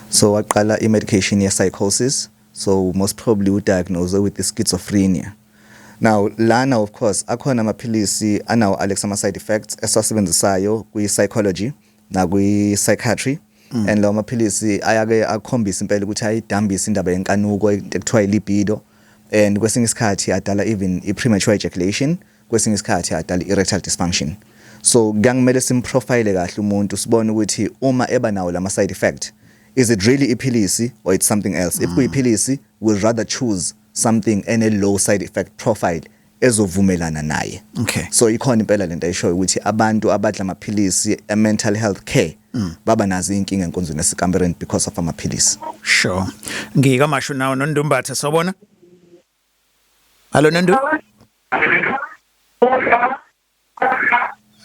So waqala i-medication ye-psychosis, so most probably udiagnosed with schizophrenia. Now lana, of course, akhona amaphilisi anawo, Alex, ama-side effects esiwasebenzisayo kwi-psychology nakwi-psychiatry, and lawo maphilisi ayake akhombisa impela ukuthi ayidambisa indaba yenkanuko, into ekuthiwa i-libido, and kwesinye isikhathi adala even i-premature ejaculation, kwesinye isikhathi adala i-erectile dysfunction. So kuyangimele simprofile kahle umuntu, sibone ukuthi uma eba nawo lama side effect, is it really iphilisi or it's something else? If kuyiphilisi, we'll rather choose something ene low side effect profile ezovumelana naye. So ikhona impela lento ayishoyo ukuthi abantu abadla amaphilisi e mental health care baba nazo inkinga enkonzweni yasekamereni because of amaphilisi. Sure. Ngikamashu nawo noNdumbatha, sawubona. Hallo Nondu.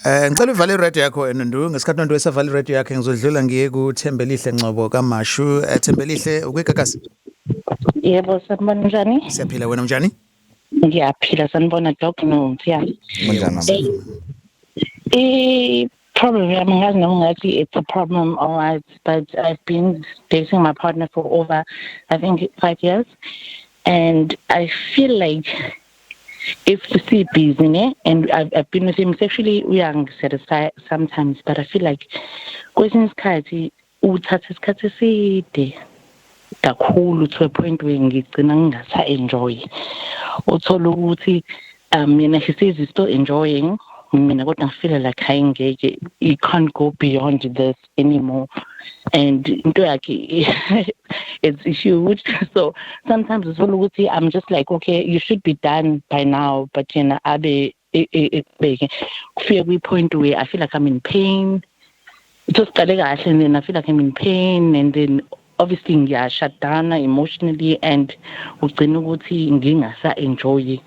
Ngicela uvale iradio yakho, Nondu. Ngesikhathi Nondu esavala iradio yakhe, ngizodlula ngiye kuThembelihle Ngcobo kaMashu. Thembelihle, ukwiGagasi. Yebo, sanibona, njani? Siyaphila, wena unjani? Ngiyaphila, sanibona Doc no Mthiyane. Kunjani, mama? I problem yami, ngazi noma ngathi it's a problem or what, but I've been dating my partner for over, I think, 5 years, and I feel like if si busy ne, and I've been with him sexually, uyangisatisfy sometimes, but I feel like kwesinye isikhathi uthatha isikhathi eside kakhulu to a point where ngigcina ngingasa-enjoy. Uthola ukuthi yena he says he's still enjoying, mina kodwa ngifeel like hayi, ngeke, you can't go beyond this anymore, and into yakhe, it's huge. So sometimes uthola ukuthi I'm just like, "Okay, you should be done by now," but yena abe ekubeke kufike kwi-point where I feel like I'm in pain. Just qale kahle and then I feel like I'm in pain, and then obviously ngiya-shut down emotionally and ugcina ukuthi ngingasa-enjoyi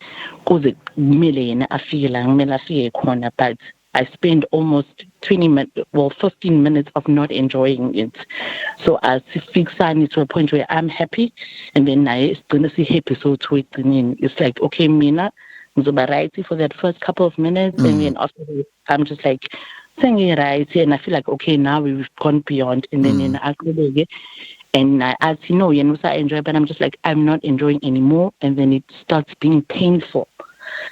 kuze kumele yena afike la kumele afike khona, but I spend almost 20 minutes, well, 15 minutes of not enjoying it. So asifikisani to a point where I'm happy and then naye sigcine si-happy. So to ekugcineni it's like, okay, mina ngizoba right for that first couple of minutes and then after that I'm just like sengi-right and I feel like, okay, now we've gone beyond, and then yena aqhubeke and I athi no, yena usa-enjoy, but I'm just like, I'm not enjoying anymore, and then it starts being painful.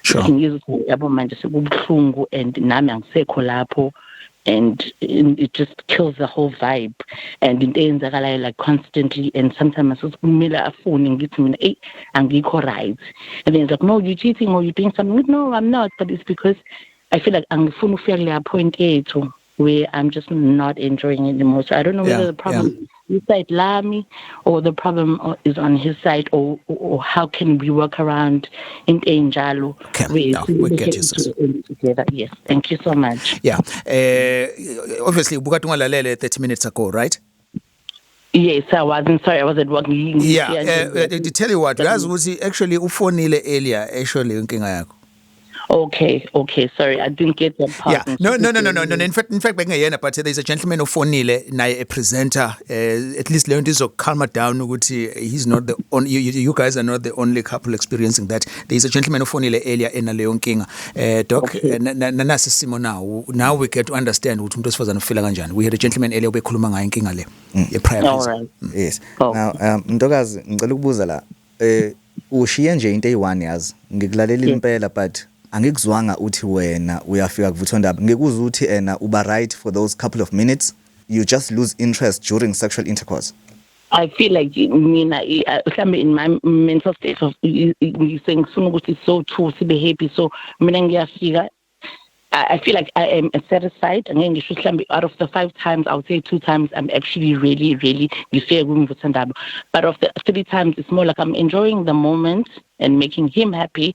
Ngizwe ukuthi yabo manje sekubuhlungu and nami angisekho lapho and it just kills the whole vibe, and into eyenzakalayo like constantly, and sometimes kumele afune ngithi mina, "Eyi, angikho right," and then it's like, "No, you're cheating or you're doing something." No, I'm not, but it's because I feel like angifuni ukufika kuleya point yethu where I'm just not enjoying it anymore. So I don't know whether the problem I-side lami or the problem is on his side, or how can we work around into enjalo? Okay. No, we get you, sis. Together. Yes, thank you so much. Yeah, obviously ubukade ungalalele 30 minutes ago, right? Yes, I wasn't. Sorry, I was at work. Yeah, to tell you what, uyazi ukuthi actually ufonile earlier, actually inkinga yakho. Okay, sorry, I didn't get that part. Yeah, no. In fact, bekungeyena, but there's a gentleman ofonile naye, a presenter. At least leyo nto izo-calm down ukuthi he's not the only, you guys are not the only couple experiencing that. There's a gentleman ofonile earlier enaleyo nkinga. Doc, okay. Nasi isimo now. Now we get to understand ukuthi umuntu wesifazane ufila kanjani. We had a gentleman earlier obekhuluma ngayo inkinga le ye prior. All right. Yes. Now, Ntokazi, ngicela ukubuza la. Ushiye nje into eyi-1, yazi. Ngikulalela impela, but angikuzwanga uthi wena uyafika kuvuthondaba. Ngikuzwa uthi ena uba right for those couple of minutes. You just lose interest during sexual intercourse. I feel like mina, mhlambe in my mental state of ngifuna ukuthi so too sibe happy, so mina ngiyafika, I feel like I am satisfied. Angeke ngisho, mhlambe out of the five times, I would say two times I'm actually really, really ngifike kumvuthondaba, but of the three times it's more like I'm enjoying the moment and making him happy,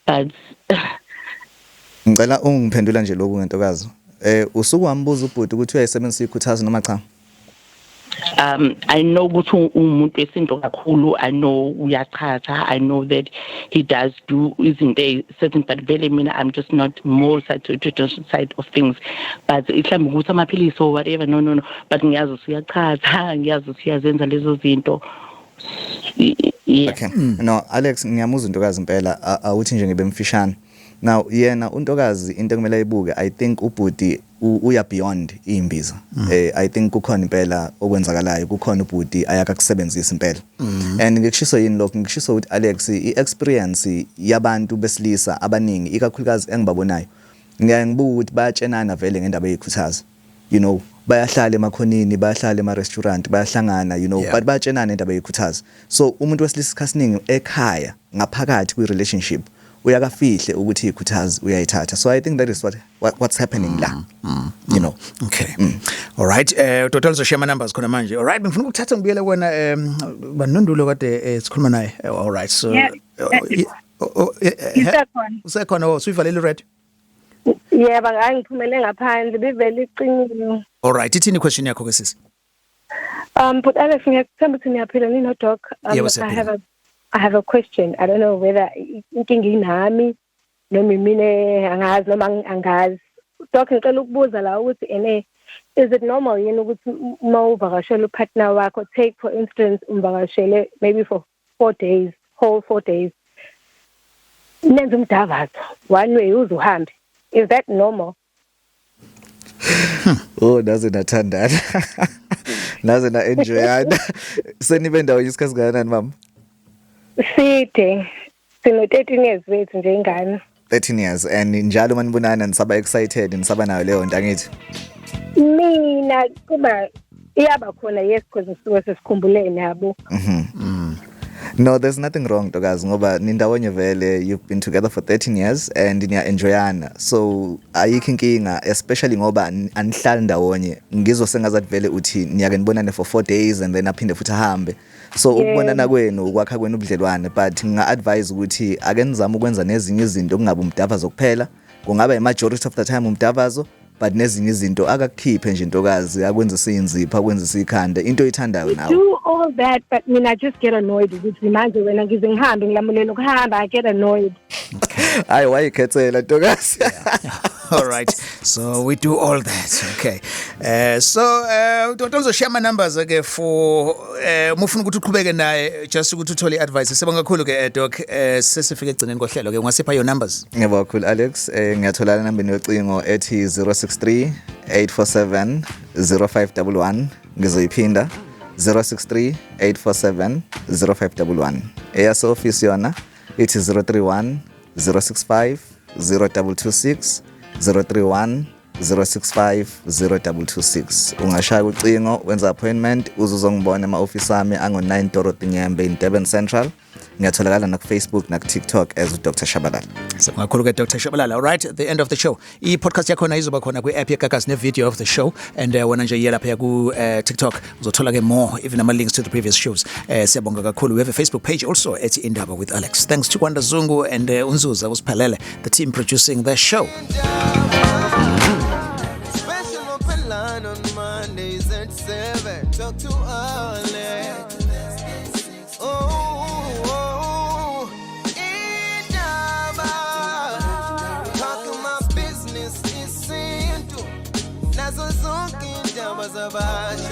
but Ngicela ungiphendula nje lokhu ngentokazi. Usuku wambuza ubhuti ukuthi uyayisebenzisa ikhuthazo noma cha? I know ukuthi umuntu wesinto kakhulu. I know uyachatha. I know that he does do izinto certain, but vele mina I'm just not more side to traditional side of things, but mhlawumbe ukuthi amaphilisi or whatever, no, but ngiyazi ukuthi uyachatha, ngiyazi ukuthi uyazenza lezo zinto, yeah. Okay. No, Alex, ngiyamuzwa untokazi impela, awuthi nje ngibe mfishane. Now yena untokazi, into ekumele ayibuke, I think ubhuti uya beyond imbiza. I think kukhona impela okwenzakalayo, kukhona ubhuti ayakakusebenzisa impela. And ngikushiso yini lokho? Ngikushiso ukuthi, Alex, i-experience yabantu besilisa abaningi, ikakhulukazi engibabonayo, ngiyaye ngibuka ukuthi bayatshenana vele ngendaba yezikhuthazo. Bayahlala emakhonini, bayahlala ema-restaurant, bayahlangana, but bayatshenana indaba yezikhuthazo. So umuntu wesilisa isikhathi esiningi ekhaya ngaphakathi kwi-relationship uyakafihle ukuthi ikhuthazi uyayithatha. So I think that is what's happening la. Okay. All right. Dr. uzoshare ama numbers khona manje. All right, ngifuna ukuthatha ngibuyele kuwena, Banondulo, kade sikhuluma naye. All right. So Yeah. Oh, Ngisekhona. Usekhona, oh, suyivalele red. Yebo, ngiphumele ngaphandle, bivele iqinile. All right, ithini question yakho ke, sisi? But Alex, ngiyakuthemba ukuthi niyaphila nino doc. Yebo, I siyaphila. have a question. I don't know whether inkinga inami noma imine, angazi noma angazi. Doc, ngicela ukubuza la ukuthi ene is it normal yini ukuthi uma uvakashela upartner wakho, take for instance umvakashele maybe for 4 days, whole 4 days, nenze umdavazo one way uze uhambe? Is that normal? Oh, naze nathandana, naze na enjoyana. Senibe ndawo isikhathi kangakanani, mama? Side sino 13 years wethu nje ingane. 13 years, and njalo manibonana nisaba excited, nisaba nayo leyo nto, angithi? Mina kuba iyaba khona, yes, because sisuke sesikhumbulene yabo. No, there's nothing wrong, ntokazi, ngoba nindawonye vele, you've been together for 13 years and niya enjoyana. So ayikho inkinga, especially ngoba anihlali ndawonye. Ngizwe sengazathi vele uthi niyake nibonane for 4 days and then aphinde futhi ahambe. So ukubonana kwenu ukwakha kwenu ubudlelwane, but nginga advise ukuthi ake nizame ukwenza nezinye izinto, kungabe umdavazo kuphela. Kungaba i majority of the time umdavazo, but nezinye izinto akakukhiphe nje, ntokazi, akwenzise inzipho, akwenzise ikhanda, into oyithandayo nawe. Do all that, but mina I just get annoyed ukuthi manje wena ngize ngihambe ngilamulela ukuhamba. I get annoyed. Hayi, wayikhethela, ntokazi. All right. So we do all that. Okay. So Dr. uzoshare ama numbers ke for mufuna ukuthi uqhubeke naye, just ukuthi uthole advice. Sibonga kakhulu ke, Doc. Sesifike egcineni kohlelo ke. Ungasipha your numbers? Ngiyabonga kakhulu, Alex. Ngiyatholana enambeni yocingo ethi 063 847 0511. Ngizoyiphinda, 063 847 0511. Eyase office yona ithi 031 065 0226, 031 065 0226. Ungashaya ucingo wenza appointment, uze uzongibona ema-office ami ango-9 Dorothy Nyembe in Durban Central. Ngiyatholakala na ku Facebook na ku TikTok as uDr Shabalala. Siyabonga kakhulu ke, Dr Shabalala. All right, the end of the show. I-podcast yakhona izoba khona kwi-app yeGagasi ne-video of the show, and wena nje iye lapha ku TikTok, uzothola ke more, even ama links to the previous shows. Siyabonga kakhulu. We have a Facebook page also at Indaba with Alex. Thanks to Kwanda Zungu and Unzuza Usiphalele, the team producing the show. Special open line on Mondays at 7. Talk to Alex. Oh, Indaba. Talking my business isintu. Nazo zonke indaba zabantu.